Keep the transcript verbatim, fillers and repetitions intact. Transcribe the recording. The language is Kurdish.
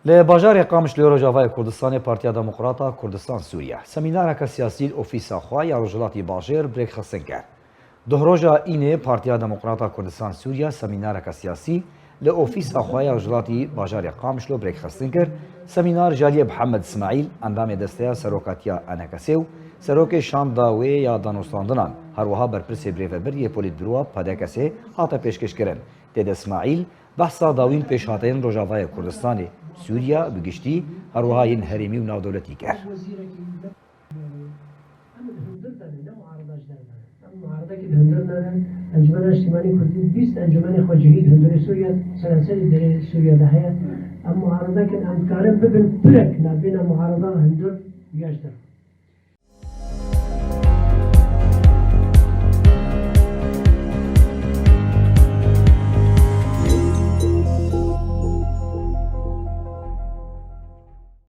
Li bajarê Qamişlo Rojavayê Kurdistanê Partiya Demokrata Kurdistan Sûriye semînareke siyasî li ofîsa xwe ya Rojhilatî Bajêr bi rêkxistin kir. Duhroja Înê Partiya Demokrata Kurdistan Sûriye semînareke siyasî li ofîsa xwe ya Rojhilatî Bajarê Qamişlo bi rêkxistin kir. Semînar ji aliyê Mihemed Îsmaîl, endamê Desteya Serokatiya E N K S ê û serokê şanda wê ya danûstandinan, her wiha berpirsê birêvebir yê Polîtbûroya P D K S ê hate pêşkêşkirin. Tê de Îsmaîl behsa dawîn pêşhateyên Rojavayê Kurdistanê, Sûriye bi giştî, her wiha yên herêmî û navdewletî kir. Em li hundir de ne, ne muarada ji derve ne. Em muaradekî li hundir ne, Encûmena Niştimanî Kurdî bîst encûmenê xwecihî li hundirê Sûriye, seranserî derê Sûriye de heye. Em muaradekî em dikarin bibin pirek navbêna muarada hundir û ya ji derve.